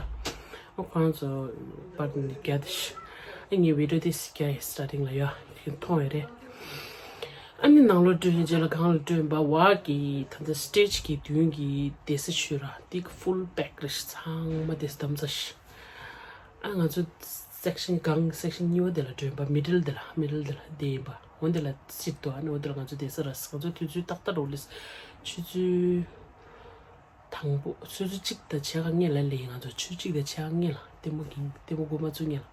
ཨ་ཁོ་རང་ཚོ་པར་འདྲ་རྒྱག་བསྡད་ཤག་ཨ་ངས་བི་ཌི་ཡོ་དེ་སི་རྒྱག་ཡ་སི་ཊར་ཊིང་ལ་ཡོད་མཐོང་ཡོད་རེད། ཨ་ནི་ནང་ལོགས་འགྲོ་ཡིན། རྗེས་ལ་སྒང་ལ་འགྲོ་ཡིན་པ། བ་གི་ད་ལྟ་སི་ཊེ་ཇི་གི་མདུན་གྱི་བསྡད་ས་ཤོད་ར། དེ་ཕུལ་པེག་རེད་ཤག་ཚང་མ་བསྡད་ས་འདམ་རྩྭ་ཤག་ཨ་ང་ཚོ་སེག་ཤན་སྒང་སེག་ཤན་གཉིས་པ་དེ་ལ་འགྲོ་ཡིན་པ། མི་ཌལ་དེ་ལ་མི་ཌལ་དེ་ལ་བསྡད་ཡིན་པ། འོ་དེ་ལ་སིཊ་འདུག་ཨ་ནི་འོ་དེ་ལ་ང་ཚོ་བསྡད་ས་ར། ང་ཚོ་དུས་ཚོད་ཏག་ཏག་རེད་ལབ། ཆུ་ཚོད་དང་པོ། ཆུ་ཚོད་གཅིག་དང་ཕྱེད་ཀ་སྔོན་ལ་སླེབས་ཡིན། ང་ཚོ་ཆུ་ཚོད་གཅིག་དང་ཕྱེད་ཀ་སྔོན་ལ། ལྟད་མོ་གི་ལྟད་མོ་འགོ་མ་བཙུགས་སྔོན་ལ།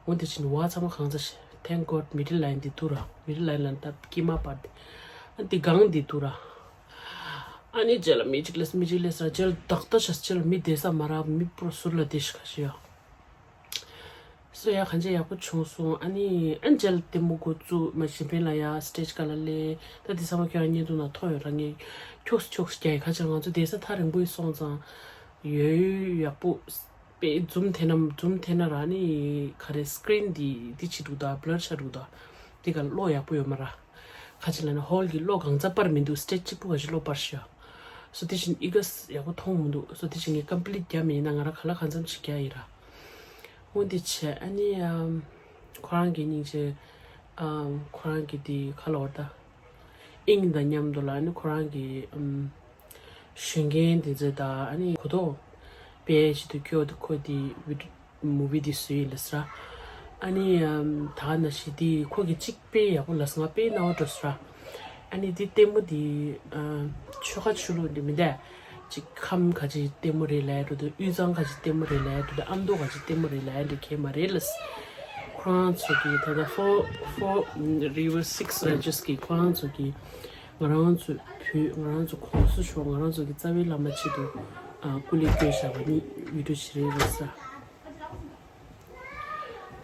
འོ་དེ་བྱས་ནས་བ་ཚང་མ་གང་ཚ་ཤག Thank God མི་ཌལ་ལའིན་འདི་འདུག་ར། མི་ཌལ་ལའིན་ལ་ད་དཀྱིལ་མ་པར་དེ། ཨ་འདི་སྒང་འདི་འདུག་ར། ཨ་ནི་རྗེས་ལ་མི་གཅིག་སླེབས་མི་གཅིག་སླེབས་ས། རྗེས་ལ་ཏག་ཏག་ཤག་རྗེས་ལ་མི་བསྡད་ས་མ་རག་མི་པུ་ར་ཟུར་ལ་བསྡད་ཤག་ཁ་ཤས་ཡ། སོ་ཡ་གང་ཅི་ཡག་པོ་བྱུང་སོང་། ཨ་ནི་ཨ་ནི་རྗེས་ལ་ལྟད་མོ་འགོ་བཙུགས་མ་གཞན་ཕན་ལ་ཡ་སི་ཊེ་ཇི་སྒང་ལ་སླེབས། ད་འདི་ཚང་མ་ཁྱེད་རང་བརྙན་ཐུང་ནང་མཐོང་ཡོད་ར། ངས་འཁྱོག་སི་འཁྱོག་སི་རྒྱག་ཡིན། ཁ་ཅིག་ང་ཚོ་བསྡད་ས་ཐག་རིང་པོ་ཡིན་སོང་ཙང་ཡོད་ཡོད་ཡག་པོ། དཔེ་ཛུམ་དེ་ན་ཛུམ་དེ་ན་ར་ནི་ག་རེ་སི་ཀི་རིན་འདི་འདི་བྱེད་འདུག་ད་བྷི་ལར་ཆགས་འདུག་ད། འདི་ག་གློག་ཡག་པོ་ཡོད་མ་ར། ག་ཅི་ལབ་ན་ཧོལ་གྱི་གློག་གང་ཚ་པར་མི་འདུག་སི་ཊེ་ཇི་གཅིག་པུ་ག་ཅི་གློག་པར་ཤག་སོ་དེ་བཞིན་ཨི་ག་ཡག་པོ་མཐོང་མི་འདུག་སོ་དེ་བཞིན་ངས་ཀམ་པི་ལིཊ་རྒྱབ་མེད་ན་ང་ར་ག་ལ་གང་འཚམ་ཞིག་རྒྱག་ཡིན་ར། འོ་འདི་བྱས་ཨ་ནི་ཨམ། ཁོ་རང་གི་སྙིང་རྗེ། ཨམ། ཁོ་རང་གི་འདི་ག་ལབ་དགོས་རེད་ད། དབྱིངས་དང་མཉམ་དུ་ལ་ཨ་ནི་ཁོ་རང་གི་ཨམ། ཞོན་མཁན་དེ་ཚོ་དང་ཨ་ནི་གོ་ཐོག་དཔེ་ཞིག་ཏུ་ཁྱོད་ཁོ་དེ་བི་ཌི་མུ་བི་དེ་བཟོས་ཡིན་ལབ་ས། ཨ་ནི་ཨམ། ད་ནང་བཞིན་དེ་ཁོ་གི་གཅིག་དཔེ་ཡག་པོ་ལབ་སོང་། ང་དཔེ་སྣང་བ་འགྲོ་སོང་ར། ཨ་ནི་དེ་ལྟད་མོ་དེ་ཨམ། ཆོལ་ཁ་ཆོས་ལུགས་དེ་མི་འདུག་ཅིག་ཁམས་ག་ཅིག་ལྟད་མོ་རེད་ལབ་ཡ་འགྲོ་དུས། དབུས་གཙང་ག་ཅིག་ལྟད་མོ་རེད་ལབ་ཡ་འགྲོ་དུས། ཨ་མདོ་ག་ཅིག་ལྟད་མོ་རེད་ལབ་ཡ་འགྲོ་གི་མ་རེད་ལབ། ཁོ་རང་ཚོ་གི་ད་ལྟ་Four Four Rivers Six Ranges གི་ཁོ་རང་ཚོ་གི་ང་རང་ཚོ་བོད་ང་རང་ཚོ་གོང་ས་མཆོག་ང་རང་ཚོ་གི་རྩ་བའི་བླ་མ་ཆེད་དུ་ཨ་སྐུ་ལས་བསྐྱོན་བཞག་པ་ནི་བི་ཌི་ཡོ་ཞིག་རེད་ལབ་ས།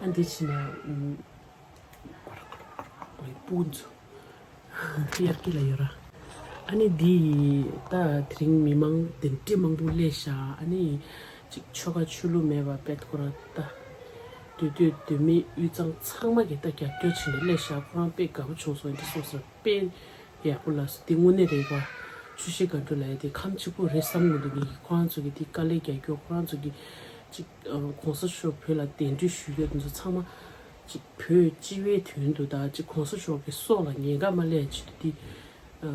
ཨ་འདི་ཕྱི་ན་ཨུམ། སྤུན་ཚོ་དབྱར་སྐྱིད་ལ་ཡོད་ར། ཨ་ནི་འདི་ད་དེ་རིང་མི་མང་དེ་འདྲ་མང་པོ་སླེབས་ཤག་ཨ་ནི་ཅིག་ཆོལ་ཁ་ཆོས་ལུགས་མེད་པ་དཔེ་ཁོ་རང་ད་སྡོད་སྡོད་སྡོད་མི་དབུས་གཙང་ཚང་མ་གིས་ད་རྒྱབ་སྐྱོར་བྱས་ནས་སླེབས་ཤག་ཁོ་རང་དཔེ་དགའ་པོ་བྱུང་སོང་། འདི་སོང་ཙང་དཔེ་ཡག་པོ་ལབ་སོང་། འདི་དངོས་གནས་རེད་པ། ཆུ་བཞི་སྒང་དྲུག་ལབ་ཡ་དེ་ཁམས་གཅིག་པུ་རེད་བསམ་གྱི་འདུག་ངས། ཁོ་རང་ཚོ་གིས་འདི་དཀའ་ལས་རྒྱག་རྒྱུ། ཁོ་རང་ཚོ་གིས་ཅིག་ཨ་གོང་ས་མཆོག་བོད་ལ་གདན་འདྲེན་ཞུ་རྒྱུ་དེ་ཚོ་ཚང་མ་ཅིག་བོད་སྤྱི་བའི་དོན་དུ་དང་ཅིག་གོང་ས་མཆོག་གི་སྲོག་ལ་ཉེན་ཁ་མ་སླེབས་ཆེད་དུ་འདི་ཨ་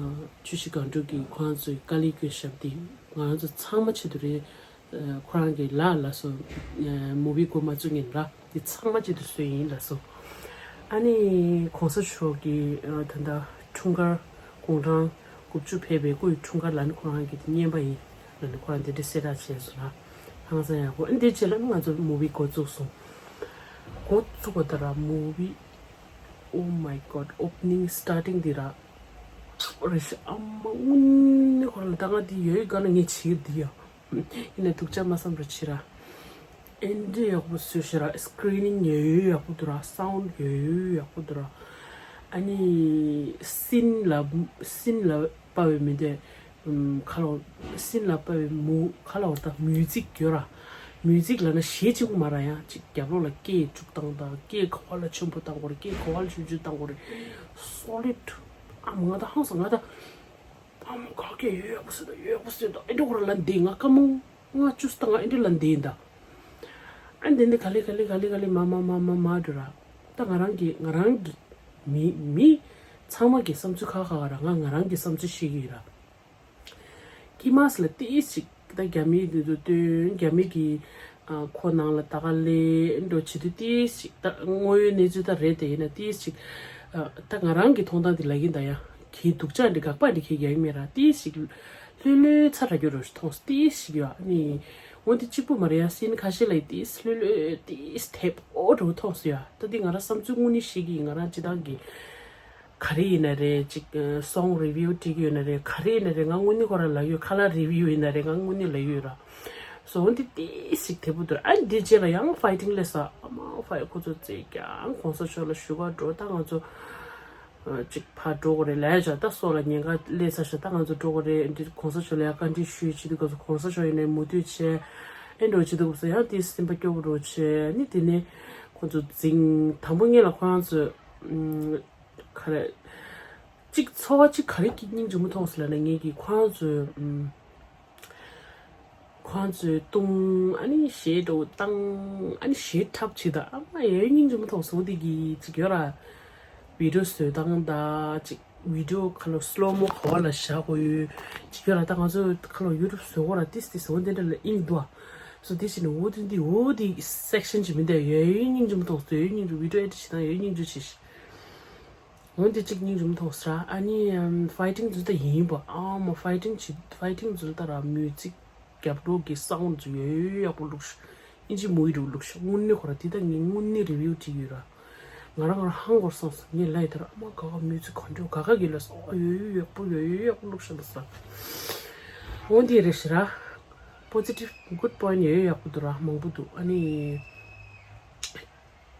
ཆུ་བཞི་སྒང་དྲུག་གིས་ཁོ་རང་ཚོའི་དཀའ་ལས་བསྐྱོན་བཞག་པ་འདི་ང་རང་ཚོ་ཚང་མ་ཆེད་དུ་རེད། ཨ་ཁོ་རང་གི་ལགས་ལབ་སོང་། ཨ་མུ་བི་འགོ་མ་བཙུགས་སྔོན་ལ་འདི་ཚང་མ་ཆེད་དུ་བཟོས་ཡིན་ལབ་སོང་། ཨ་ནི་གོང་ས་མཆོག་གིས་ཨ་ད་ལྟ་འཁྲུངས་སྐར་དགུང་གྲངས་དགུ་བཅུ་ཕེབས་པའི་སྐུའི་འཁྲུངས་སྐར་ལ་ནི་ཁོ་རང་གིས་འདི་བརྙན་པར་ཡིན་ལབ་ནས་ཁོ་རང་འདི་འདྲ་གསལ་བསྒྲགས་བྱས་སོང་ལ། ཧང་སང་ཡག་པོ། ཨ་འདི་རྗེས་ལ་ནི་ང་ཚོ་མུ་བི་འགོ་བཙུགས་སོང་། འགོ་བཙུགས་པ་ད་ར་མུ་བི། Oh my God, opening starting འདི་ར། རེ་ཞིག་ཨ་མ་དངོས་གནས་ཁོ་རང་ལ་ད་ང་འདི་ཡོད་ཡོད་ག་ན་ངས་བྱེད་ཀྱི་འདི་ཡ། ཡིན་ནའི་སྡུག་ཅག་མ་བསམ་ར་བྱེད་ར། ཨེ་འདྲ་ཡག་པོ་བཟོས་ཤག་ར། སི་ཀི་རི་ནིང་ཡོད་ཡོད་ཡག་པོ་འདུག་ར། སའུན་ཌི་ཡོད་ཡོད་ཡག་པོ་འདུག་ར། ཨ་ནི་སིན་ལ་སིན་ལ་དཔའ་བའི་མི་དེ་ཁ་ལོ་སིན་ལ་དཔའ་བའི་མུ་ཁ་ལོ་ད་མིའུ་ཛིག་ཡོད་ར། མིའུ་ཛིག་ལབ་ན་གཞས་གཅིག་པུ་མ་རེད། ཡང་གཅིག་རྒྱབ་ལོགས་ལ་སྐད་ཅིག་བཏང་དང་། སྐད་ག་པར་ལ་ཆེན་པོ་བཏང་དགོས་རེད། སྐད་ག་པར་ལ་ཆུང་ཆུང་བཏང་དགོས་རེད། སོ་ལིཌ། ཨ་མ་ང་ད་ཧང་སང་། ང་ད་ཨ་མ་ག་གེ་ཡོད་ཡག་པོ་ཟེར་ད། ཡོད་ཡག་པོ་ཟེར་ད། ཨེ་འདྲ་ཁོ་ར་ལ་འདི་ང་ཀ་མོ་ང་བཅུ་ཙམ་ང་ཨེ་འདྲ་ལ་འདི་ད། ཨ་འདི་འདི་ག་ལེ་ག་ལེ་ག་ལེ་ག་ལེ་མ་མ་མ་མ་མ་འགྲོ་ར། ད་ང་རང་གི་ང་རང་གི་མི་མི་ཚང་མ་གི་བསམ་ཚུལ་ཁ་ཁ་ར། ང་ང་རང་གི་བསམ་ཚུལ་བཤད་ཀྱི་ཡོད་ར། ཀི་མཱས་ལ་ཏིས་ཅིག་ད་རྒྱ་མིའི་དེ་ཚོ་སྟོན། རྒྱ་མི་གི་ཨ་ཁོ་ནང་ལ་ད་ག་ལེ་འགྲོ་བྱེད་དུས་ཏིས་ཅིག་ད་དངོས་ཡོད་གནས་ཚུལ་ད་རེད་དེ། ཡིན་ན་ཏིས་ཅིག་ཨ་ད་ང་རང་གི་མཐོང་སྟངས་དེ་ལ་ཡིན་ད། ཡ་གི་སྡུག་ཅག་འདི་དགག་པ་འདི་ཁྱེད་ཡ་མེད་ར། ཏིས་ཅིག་ལྷོད་ལྷོད་ཚ་དྲག་རྒྱུ་རོ་མཐོང་ཏིས་ཅིག་ཡ་ནི། འོན་ཏེ་གཅིག་པུ་མ་རེད། ཡ་སིན་ཁ་ཤས་ལ་ཡི་ཏིས་ལྷོད་ལྷོད་ཏིས་དེབ་ཨོ་འགྲོ་མཐོང་སོ་ཡ། ད་འདི་ང་རང་བསམ་ཚུལ་དངོས་གནས་བཤད་ཀྱི་ཡིན། ང་རང་སྤྱི་བཏང་གི་ག་རེ་ཡིན་ན་རེད། ཅིག་སོང་རི་བིའུ་བྲིས་ཀྱི་ཡོད་ན་རེད། ག་རེ་ཡིན་ན་རེད། ང་དངོས་གནས་ཁོ་རང་ལབ་ཡོད། ཁ་ལག་རི་བིའུ་ཡིན་ན་རེད། ང་དངོས་གནས་ལབ་ཡོད་ར། སོ་འོན་ཏེ་ཏིས་ཞིག་དེ་པོ་འདུག་ཨ་འདི་རྗེས་ལ་ཡང་ཕའི་ཊིང་སླེབས་ས། ཨ་མ་ཕའི་ཁོ་ཚོ་རྩེད་ཀྱང་གོང་ས་མཆོག་ལ་ཞུ་ག་འགྲོ། ད་ང་ཚོ་ཅིག་ཕར་འགྲོ་དགོས་རེད་ལབ་བཞག་ད་སོ་ལ་ཉེན་ཁ་སླེབས་ཚར་ཤག་ད་ང་ཚོ་འགྲོ་དགོས་རེད། འདི་གོང་ས་མཆོག་ལ་ཡང་བཀའ་འདྲི་ཞུས་བྱེད་དུས་སྐབས་སུ་གོང་ས་མཆོག་ཡིན་ནའི་མུ་མཐུད་བྱས། ཨེ་འགྲོ་བྱེད་དུས་སྐབས་སུ་ཡང་ཏིས་སེམས་པ་སྐྱོ་པོ་འགྲོ་བྱས། ནི་དེ་ནས་ཁོ་ཚོ་འཛིང་དང་པོ་ངེད་ལ་ཁོ་རང་ཚོས་ག་རེ། གཅིག་ཚོར་བ་གཅིག་ག་རེ་གི་སྙིང་རྗེ་མོ་མཐོང་སོང་ལབ་ན། ངེད་ཀྱིས་ཁོ་རང་ཚོའི་ཨུམ། ཁོ་རང་ཚོའི་བཏུང་ཨ་ནི་གཞས་འགྲོ་བཏང་ཨ་ནི་གཞས་འཁྲབ་བྱེད་ད། ཨ་མ་ཡའི་སྙིང་རྗེ་མོ་མཐོང་སོང་། དེ་གི་གཅིག་ཡོད་ར། བི་ཌིའོ་བཟོས་སྟངས་ད་གཅིག་བི་ཌིའོ་ཁ་ལོ་སི་ལོ་མོ་ག་བ་ལ་བཞག་དགོས་ཡོད་གཅིག་ཡོད་ར། ད་ང་ཚོ་ཁ་ལོ་ཡུ་ཊུབ་བཟོ་གོ་ར་ཏིས་ཏིས་འོ་དེ་འདྲ་ལ་ཨིན་འདུག་ཨ། སོ་དེ་བྱས་ནས་འོ་དེ་འདི་འོ་དེ་སེག་ཤན་ཅིག་མི་འདུག་ཡའི་སྙིང་རྗེ་མོ་མཐོང་སོང་། ཡའི་སྙིང་རྗེ། བི་ཌིའོ་ཨེ་ཌིཊ་བྱེད་སྟངས་ཡའི་སྙིང་རྗེ་ཆེ་ཤི། འོན་ཏེ་གཅིག་སྙིང་རྗེ་མོ་མཐོང་ས་ར། ཨ་ནི་ཕའི་ཊིང་ཚོ་ད་ཡིན་པ། ཨ་མ་ཕའི་ཊིང་བྱེད་ཕའི་ཊིང་ཚོ་ད་ར་མིའུ་ཛིག་རྒྱབ་ལོགས་ཀྱི་སའུན་ཌ་ཚོ་ཡོད་ཡག་པོ་བླུགས་ཤག་ཨིན་ཇི་མུ་ཝི་འདྲ་བོ་བླུགས་ཤག་དངོས་གནས་ཁོ་ར་དེ་ད་ངས་དངོས་གནས་རི་བིའུ་བྲིས་ཡོད་ར། ང་རང་ང་རང་ཧང་གོ་སོང་སོང་། ངས་ལབ་ཡོད་ད་ར། ཨ་མ་ག་ག་མིའུ་ཛིག་ག་འདྲ་ག་ག་གི་ལ་སོ་ཡོད་ཡག་པོ་ཡོད་ཡག་པོ་བླུགས་ཤག་ལ་ས། འོན་ཏེ་རེད་ཤི་ར། པོ་ཛི་ཊིབ་གུཌ་པོ་ཡིན་ཊ་ཡོད་ཡག་པོ་འདུག་ར། མང་པོ་འདུག་ཨ་ནི།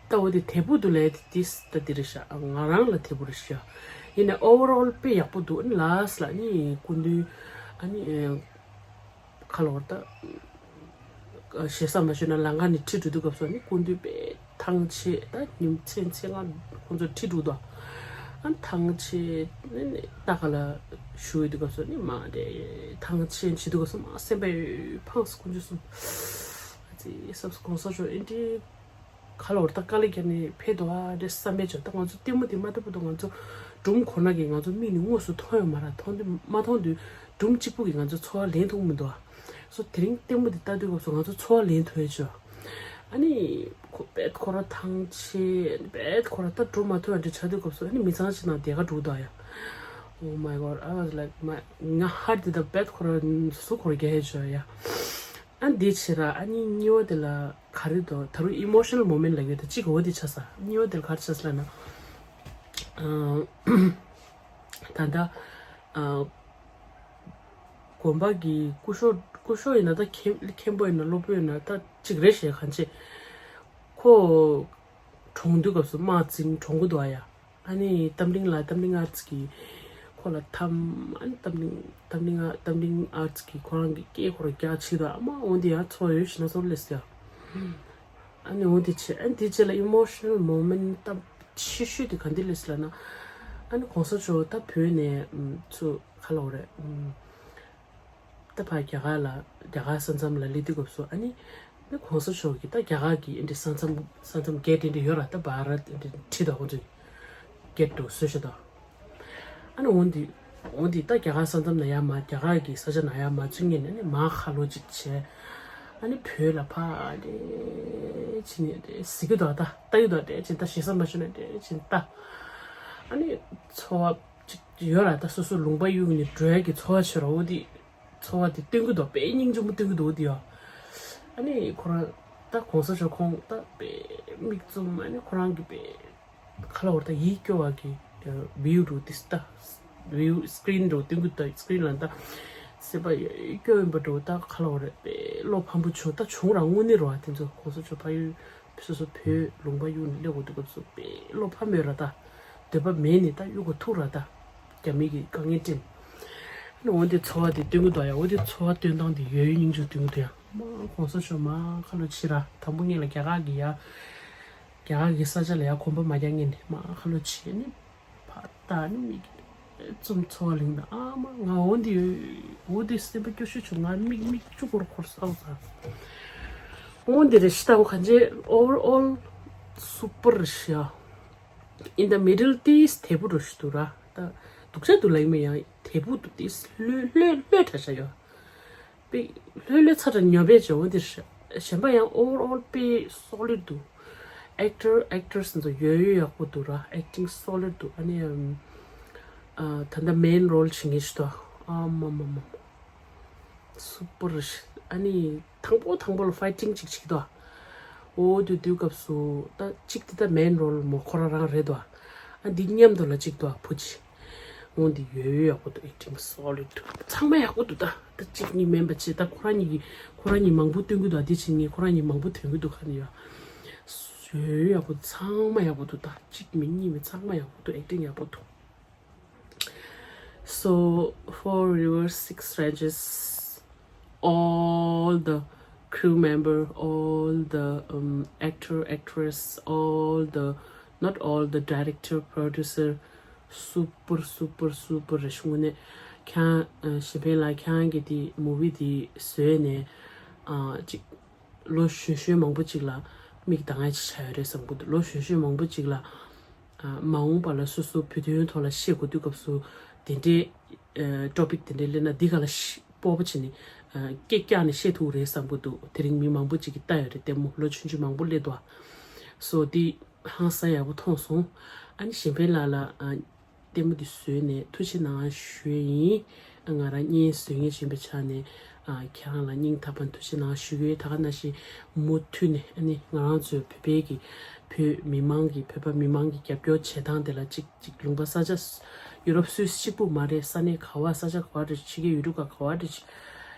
ད་འོ་དེ་དེ་བུ་དུ་ལས་དེ་ཏིས་ད་དེ་རེད་ཤག་ང་རང་ལ་དེ་བུ་རེད་ཤག་ཡིན་ནའི་ཨོ་ཝར་ཨོལ་དཔེ་ཡག་པོ་འདུག་ཨ་ནི་ལ་སི་ལ་ནི་སྐུ་མདུན་ཨ་ནི་ཁ་ལོ་བར་ད་ཞེ་ས་མ་ཞུས་ན་ལམ་ཁ་ནས་ཁྲིད་འགྲོ་དུས་སྐབས་སུ་ནི་སྐུ་མདུན་དཔེ་ཐང་ཆད། ད་ཉིན་མཚན་ཆད་ང་ཁོང་ཚོ་ཁྲིད་འགྲོ་དུས་ཨ་ནི་ཐང་ཆད་ནི་ནི་ད་ག་ལ་ཞུ་ཡོད་དུས་སྐབས་སུ་ནི་མ་རེད། ཐང་ཆད་བྱེད་དུས་སྐབས་སུ་མ་སེམས་པ་ཕངས་སུ་ཁོང་ཚོ་གསུམ་ཨ་ཙི་སབ་སུ་གོང་ས་མཆོག་ཨེ་འདྲའི། ཁ་ལོ་བར་ད་དཀའ་ལས་བརྒྱབ་ནས་ཕེབས་འདུག་ཨ་འདྲ་བསམ་པའི་ཆོག་ད་ང་ཚོ་ལྟད་མོ་དེ་མ་ལྟ་བུ་དང་ང་ཚོ་སྒྲུང་ཁོ་ན་གི་ང་ཚོ་མིག་ནས་དངོས་སུ་མཐོང་ཡོད་མ་རེད། མཐོང་དུས་མ་མཐོང་དུས་སྒྲུང་གཅིག་པུ་གིས་ང་ཚོ་ཚོར་བ་ལེན་ཐུབ་མི་འདུག་ཨ། སོ་དེ་རིང་ལྟད་མོ་དེ་ལྟ་དུས་སྐབས་སུ་ང་ཚོ་ཚོར་བ་ལེན་ཐུབ་ཡོད་ཆོག་ཨ་ནི་ཁོ་བེད་ཁོ་ར་ཐང་ཆད་བེད་ཁོ་ར་ད་འགྲོ་མ་ཐུབ་ཨ་འདྲ་ཆགས་དུས་སྐབས་སུ་ཨ་ནི་མི་ཚང་ཞིག་ནང་བསྡད་ག་འགྲོ་འདུག་ཨ་ཡ། Oh my god, I was like, my ང་ཧར་དེ་ད་བེད་ཁོ་ར་སུ་ཁོ་ར་རྒྱ་ཧེ་ཆོག་ཡ། ཨ་འདི་བྱེད་ར། ཨ་ནི་གཉིས་པ་དེ་ལ་ག་རེ་འདུག་ད་རུང་ཨི་མོ་ཤི་ནལ་མོ་མེན་ཊི་ལབ་ཡོད་ད། གཅིག་འོ་དེ་ཆགས་ས། གཉིས་པ་དེ་ལ་ག་རེ་ཆགས་ས་ལབ་ན། ཨ་ད་ལྟ་ཨ་དགོན་པ་གི་སྐུ་ཞབས་སྐུ་ཞབས་ཡིན་ན་ད་མཁན་མཁན་པོ་ཡིན་ན་སློབ་དཔོན་ཡིན་ན་ད་གཅིག་རེད་ཤག་གང་བྱེད། ཁོ་གྲོངས་དུས་སྐབས་སུ་དམག་འཛིང་གྲོངས་གི་འདུག་ཨ་ཡ། ཨ་ནི་རྟ་མགྲིན་ལ་རྟ་མགྲིན་ཨར་ཙི་གིས་ཁོ་ལ་འཐམ། ཨ་ནི་རྟ་མགྲིན་རྟ་མགྲིན་ཨ་རྟ་མགྲིན་ཨར་ཙི་གིས་ཁོ་རང་གི་སྐེ་ཁོ་ར་རྒྱག་བྱེད་དུས་ཨ་མ་འོ་འདི་ཡང་ཚོར་ཡོད་ཤི་ན་ཚོར་ལེ་ཟེར། ཨ་ནི་འོ་འདི་བྱས། ཨ་ནི་འདི་རྗེས་ལ་ཨི་མོ་ཤི་ནལ་མོ་མེན་ཊི་ཆེ་ཤོས་དེ་ག་འདི་ལེ་ཟེར་ལབ་ན། ཨ་ནི་གོང་ས་མཆོག་ད་བོད་ནས་ཚུར་ག་ལབ་དགོས་རེད། ད་ཕར་རྒྱ་གར་ལ་རྒྱ་གར་ས་མཚམས་ལ་སླེབས་དུས་སྐབས་སུ་ཨ་ནི་ནི་གོང་ས་མཆོག་གིས་ད་རྒྱ་གར་གྱི་ཨེ་འདྲ་ས་མཚམས་ས་མཚམས་གེ་ཊི་ཨེ་འདྲ་ཡོད་ར། ད་བྷ་རད་ཨེ་འདྲ་བྲིས་དང་ཁོང་ཚོས་གེ་ཊི་འདྲ་བཟོས་ཤག་ད། ཨ་ནི་འོ་འདི་འོ་འདི་ད་རྒྱ་གར་ས་མཚམས་ནང་ཡར་མར་རྒྱ་གར་གྱི་ས་ཆ་ནང་ཡར་མར་ཚུར་ཉལ་ནས་ནི་མར་ཁ་ལོ་ཅིག་བྱས། ཨ་ནི་བོད་ལ་ཕར་འདྲ་བྱས་ནས་འདྲ་གཟིགས་ཀྱི་འདུག་ད་ལྟ་ཡོད་འདུག་འདྲ་བྱས་ད་ཞེ་ས་མ་ཞུ་ན་འདྲ་བྱས་ད། ཨ་ནི་ཚོར་བ་ཅིག་ཡོད་ར། ད་སོ་སོ་ལུང་པ་གཡུག་ནས་འགྲོ་ཡ་གི་ཚོར་བ་བྱེད་ར། འོ་འདི། ཚོར་བ་དེ་སྟོན་གྱི་འདུག་དཔེ་སྙིང་རྗེ་མོ་སྟོན་གྱི་འདུག་དེ་ཡ། ཨ་ནི་ཁོ་རང་ད་གོང་ས་མཆོག་ཁོང་ད་དཔེ་མིག་བཙུམ། ཨ་ནི་ཁོ་རང་གི་དཔེ་ཁ་ལ་བར་ད་ཡིད་སྐྱོ་བ་གི་བིའུ་འདྲ་བོ་དེ་ད་བིའུ་སི་ཀི་རིན་འདྲ་བོ་སྟོན་གྱི་འདུག་ད་སི་ཀི་རིན་ལ་ད་སེམས་པ་ཡིད་སྐྱོ་ཡིན་པ་འདྲ་བོ། ད་ཁ་ལ་བར་དཔེ་བློ་ཕམ་པོ་བྱུང་ད་བྱུང་ར། དངོས་གནས་རེད་བ། དེ་ཚོ་གོང་ས་མཆོག་ཕ་ཡུལ་སོ་སོ་བོད་ལུང་པ་གཡུག་ནས་སླེབས་དགོས་དུས་སྐབས་སུ་དཔེ་བློ་ཕམ་ཡོད་ར། ད་འདོད་པ་མེད་ནས་ད་གཡུག་དགོས་ཐུག་ར། ད་རྒྱ་མི་གི་དཀའ་ངལ་སྤྲད། ཨ་ནི་འོ་འདི་ཚོར་བ་དེ་སྟོན་གྱི་འདུག་ཡ། འོ་འདི་ཚོར་བ་སྟོན་སྟངས་དེ་ཡོད་ཡོད་སྙིང་རྗེ་སྟོན་གྱི་འདུག་ཡ། མ་གོང་ས་མཆོག་མ་ཁ་ལོ་ཕྱི་ར་དང་པོ་ངེད་ལ་རྒྱ་གར་གི་ཡ། རྒྱ་གར་གི་ས་ཆ་ལ་ཡ་གོམ་པ་མ་རྒྱག་ངེས་ནས་མ་ཁ་ལོ་ཕྱི་ནི། ཕ་ད་ནི་མིག་ཙུམ་ཚོ་ལིང་ད་ཨ་མ་ང་འོ་འདི་འོ་འདི་སེམས་པ་སྐྱོ་ཤོས་བྱུང་། ང་མིག་མིག་ཆུ་འཁོར་འཁོར་ས་འོ་ས། འོ་འདི་རེ་ཤི་ད་འོ་ག་འཇེ་overall super རེ་ཤི་ཡ། In the middle ཏིས་དལ་བུ་རུ་ཤི་དུ་ར། ད་སྡུག་ཅག་ཏུ་ལ་ཡིན་མི་ཡང་དལ་བུ་དུ་ཏིས་ལྷོད་ལྷོད་ལྷོད་ཁྲ་ཤ་ཡོད། པི་ལྷོད་ལྷོད་ཚ་དྲ་ཉོ་པའི་བྱ་བ་འདིར་གཞན་པ་ཡང་overall པི་solid འདུག actor actress འདི་ཡོད་ཡོད་ཡག་པོ་འདུག་ར། acting solid འདུག་ཨ་ནི་ཨམ། ཨ་ད་ལྟ་main role བྱེད་མཁན་ཞིག་འདུག་ཨ་མ་མ་མ་མ། super ཨ་ནི་དང་པོ་དང་པོ་ལ་fighting ཅིག་བྱེད་ཀྱི་འདུག་འོ་དུས་དུས་སྐབས་སུ་ད་གཅིག་དེ་ད་main role མོ་ཁོ་རང་རང་རེད་འདུག་ཨ་འདི་མཉམ་དུ་ལ་གཅིག་འདུག་ཨ་བུ་ཅི། འོ་འདི་ཡོད་ཡོད་ཡག་པོ་འདུག acting solid འདུག་ཚང་མ་ཡག་པོ་འདུག་ད་ད་གཅིག་གཉིས་མིན་པ་ཅི། ད་ཁོ་རང་གཉིས་ཀྱི་ཁོ་རང་གཉིས་མང་པོ་སྟོན་གྱི་འདུག་ཨ་འདི་བྱེད་ངེས་ཁོ་རང་གཉིས་མང་པོ་ཐོན་གྱི་འདུག་ཁ་ནས་ཡོད། ཡོད་ཡོད་ཡག་པོ་འདུག་ཚང་མ་ཡག་པོ་འདུག་ད་གཅིག་མིན་གཉིས་མིན་ཚང་མ་ཡག་པོ་འདུག acting ཡག་པོ་འདུག So, Four Rivers Six Ranges, all the crew member, all the um, actor, actress, all the, not all the director, producer, super super super རེད་ཤི་ངོ་ནས། ཁྱང་ཞི་ཕན་ལ་ཁྱང་གི་དེ་movie དེ་བཟོས་ནས་ཨ་ཅིག་ལོ་གཞོན་གཞོན་མང་པོ་ཅིག་ལ་མིག་གདང་ཡ་ཅིག་ཆགས་ཡོད་རེད་བསམ་གི་འདུག་ལོ་གཞོན་གཞོན་མང་པོ་ཅིག་ལ་ཨ་མ་འོངས་པ་ལ་སོ་སོ་བོད་དོན་ཐོག་ལ་བཤད་དགོས་དུས་སྐབས་སུ་དེ་འདྲའི་ཨ་topic དེ་འདྲའི་སླེབས་ན་འདི་ག་ལ་ཤི་སྤོབས་པ་བྱས་ནས་ཨ་སྐད་བཀྱག་ནས་བཤད་ཐུབ་རེད་བསམ་གི་འདུག་དེ་རིང་མི་མང་པོ་ཅིག་གིས་ལྟ་ཡོད་རེད། ལྟད་མོ་ལོ་ཆུང་ཆུང་མང་པོ་སླེབས་འདུག so འདི་ཧང་སང་ཡག་པོ་མཐོང་སོང་། ཨ་ནི་གཞན་ཕན་ལགས་ལ་ཨ། ལྟད་མོ་འདི་བཟོས་ནས་ཐུགས་རྗེ་གནང་ཞུ་ཡས་ཡིན། ང་རང་བརྙན་བཟོ་མཁན་ཡིན་པའི་ཆ་ནས་ཨ་ཁྱེད་རང་ལ་སྙིང་ཐག་པ་ནས་ཐུགས་རྗེ་གནང་ཞུ་གི་ཡོད། ད་ག་ནང་བཞིན་མུ་མཐུད་ནས་ཨ་ནི་ང་རང་ཚོའི་བོད་པའི་གི་བོད་མི་མང་གི་བོད་པ་མི་མང་གི་རྒྱབ་སྐྱོར་བྱེད་སྟངས་དེ་ལ་གཅིག་གཅིག་ལུང་པ་ས་ཆ་ཡུ་རོབ་སུད་སི་གཅིག་པུ་མ་རེད། ས་གནས་ག་བ་ས་ཆ་ག་བ་རེད། ཕྱི་རྒྱལ་ཡུལ་གྲུ་ག་ག་བ་རེད།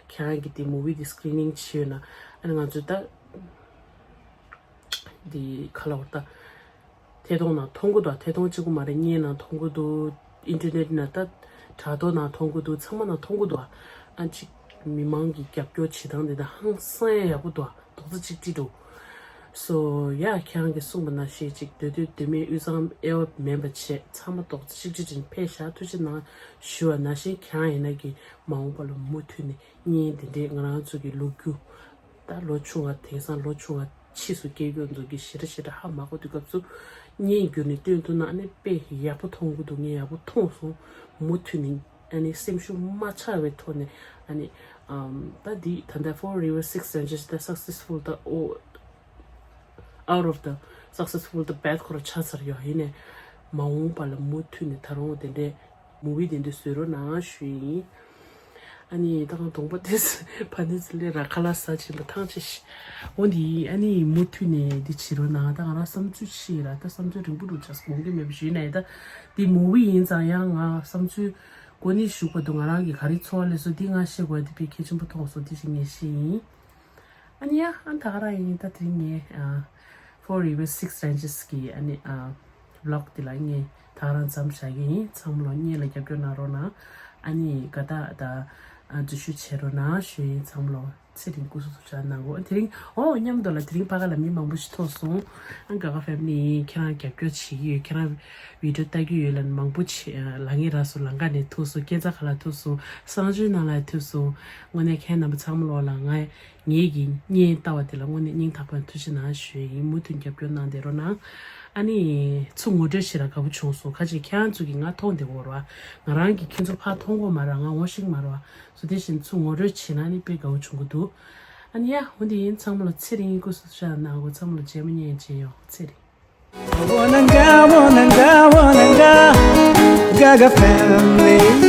ཁྱེད་རང་གི་དེ་movie དེ་screening བྱས་ཡོད་ན་ཨ་ནི་ང་ཚོ་ད། འདི་ག་ལ་བར་ད། ཐད་གཏོང་ནང་མཐོང་གི་འདུག་ཐད་གཏོང་གཅིག་པུ་མ་རེད། བརྙན་ནང་མཐོང་གི་འདུག internet ནང་ད་དྲ་ཐོག་ནང་མཐོང་གི་འདུག་ཚང་མ་ནང་མཐོང་གི་འདུག་ཨ་ཅིག་མི་མང་གི་རྒྱབ་སྐྱོར་བྱེད་སྟངས་འདི་ད་ཧང་སང་ཡག་པོ་འདུག་རྡོག་རྩ་གཅིག་སྒྲིལ་འདུག so yeah ཁྱེད་རང་གིས་གསུངས་པ་ནང་བཞིན་ཅིག་འདོད་འདོད་འདོད་མེད་དབུས་གཙང་དབྱེ་བ་མེད་པ་བྱས་ཚང་མ་རྡོག་རྩ་གཅིག་སྒྲིལ་བྱས་ནས་ཕེབས་ཤག་ཐུགས་རྗེ་གནང་ཞུ་བ་ནང་བཞིན་ཁྱེད་རང་ཡིན་ན་གི་མ་འོངས་པ་ལ་མུ་མཐུད་ནས་བརྙན་འདི་འདྲའི་ང་རང་ཚོ་གི་ལོ་རྒྱུས། ད་ལོ་ཆུང་བ་དེང་སང་ལོ་ཆུང་བ་ཕྱིས་སུ་སྐྱེ་རྒྱུ་ཚོ་གི་ཞེ་དྲག་ཞེ་དྲག་ཧ་མ་གོ་དུས་སྐབས་སུ་བརྙན་བརྒྱུད་ནས་སྟོན་ཐུབ་ན་ཨ་ནི་དཔེ་ཡག་པོ་མཐོང་གི་འདུག་ངས་ཡག་པོ་མཐོང་སོང་། མུ་མཐུད་ནས་ཨ་ནི་སེམས་ཤུགས་མ་ཆག་པའི་ཐོག་ནས་ཨ་ནི་ཨམ་ད་འདི་ད་ལྟ་Four Rivers Six Ranges ད་successful ད་ཨོ་out of the successful ད་bad ཁོ་ར་ཆགས་ཚར་ཡོད། ཡིན་ནས་མ་འོངས་པ་ལ་མུ་མཐུད་ནས་ད་རུང་དེ་འདྲའི་movie དེ་འདྲ་བཟོས་རོགས་གནང་ཞུ་ཡིན། ཨ་ནི་ད་གང་གདོང་པ་དེ་ཕ་ནི་ཚི་ལས་ར་ཁ་ལག་ཟ་བྱིན་པ་ཐང་ཆད་ཤི། འོ་འདི་ཨ་ནི་མུ་མཐུད་ནས་འདི་བྱེད་རོགས་གནང་། ད་ང་རང་བསམ་ཚུལ་ཤི་ར་ད་བསམ་ཚུལ་རིང་པོ་རུ་ཆགས་དགོངས་ཀྱི་མེད་པ་ཞུས་ན་ཡིན། ད་འདི་movie ཡིན་ཙང་ཡང་ང་བསམ་ཚུལ་གོ་ནི་ཞུགས་པ་འདུག་ང་རང་གི་ག་རེ་ཚོར་བ་ལས་སོ་འདི་ང་ཤེས་དགོས་འདི་དཔེ་གལ་ཆེན་པོ་མཐོང་སོང་འདི་ཞིག་ངས་ཤེས་ཡིན། ཨ་ནི་ཡ་ཨ་ད་ག་རང་ཡིན། ད་དེ་རིང་ངས་ཨ་Four Rivers Six Ranges གི་ཨ་ནི་ཨ་vlog དེ་ལ་ངས་ད་ག་རང་མཚམས་བཞག་གི་ཡིན། ཚང་མ་ལོ་བརྙན་ལ་རྒྱབ་སྐྱོར་གནང་རོགས་གནང་། ཨ་ནི་དགའ་རྟགས་ད་ཨ་འཛུལ་ཞུགས་བྱེད་རོགས་གནང་ཞུ་ཡིན། ཚང་མ་ལོ་ཚེ་རིང་སྐུ་གཟུགས་ཐུགས་ཅག་གནང་གོ། དེ་རིང་ཨོ་མཉམ་དུ་ལ་དེ་རིང་ཕ་ག་ལ་མི་མང་པོ་ཞིག་ཐུག་སོང་། ཨ་དགའ་དགའ་family ཡིན། ཁྱེད་རང་རྒྱབ་སྐྱོར་བྱེད་ཀྱི་ཡོད། ཁྱེད་རང་video ལྟ་གི་ཡོད་ལ་མང་པོ་བྱེད་ལ་ངེད་ར་སོ་ལང་ཀ་ནས་ཐུག་སོང་། སྐྱེ་ཚ་ཁ་ལ་ཐུག་སོང་། གསང་སྤྱོད་ནང་ལ་ཐུག་སོང་། དངོས་གནས་ཁྱེད་རྣམ་པ་ཚང་མ་ལོ་ལ་ང་ངེད་ཀྱི་བརྙན་ལྟ་བ་དེ་ལ་དངོས་གནས་སྙིང་ཐག་པ་ནས་ཐུགས་རྗེ་གནང་ཞུ་ཡིན། མུ་མཐུད་རྒྱབ་སྐྱོར་གནང་བསྡད་རོགས་གནང་། ཨ་ནི་ཚུར་ངོ་སྤྲོད་བྱེད་ལ་དགའ་པོ་བྱུང་སོང་། ཁ་ཅིག་ཁྱེད་རང་ཚོ་གིས་ང་མཐོང་བསྡད་ཡོད་རེད་བ། ང་རང་གིས་ཁྱེད་ཚོ་ཕར་མཐོང་གི་མ་རེད། ང་ངོ་ཤེས་ཀྱི་མ་རེད་བ། སོ་དེ་བཞིན་ཚུར་ངོ་སྤྲོད་བྱེད་ན་ནི་དཔེ་དགའ་པོ་བྱུང་གི་འདུག་ཨ་ནི་ཡ་འོ་འདི་ཡིན། ཚང་མ་ལ་ཚེ་རིང་སྐུ་གཟུགས་ཐུགས་ཅག་གནང་གོ། ཚང་མ་ལ་རྗེས་མ་བརྙན་མཇལ་ཡོང་། ཚེ་རིང་། Wananga, wananga, wananga, Gaga family.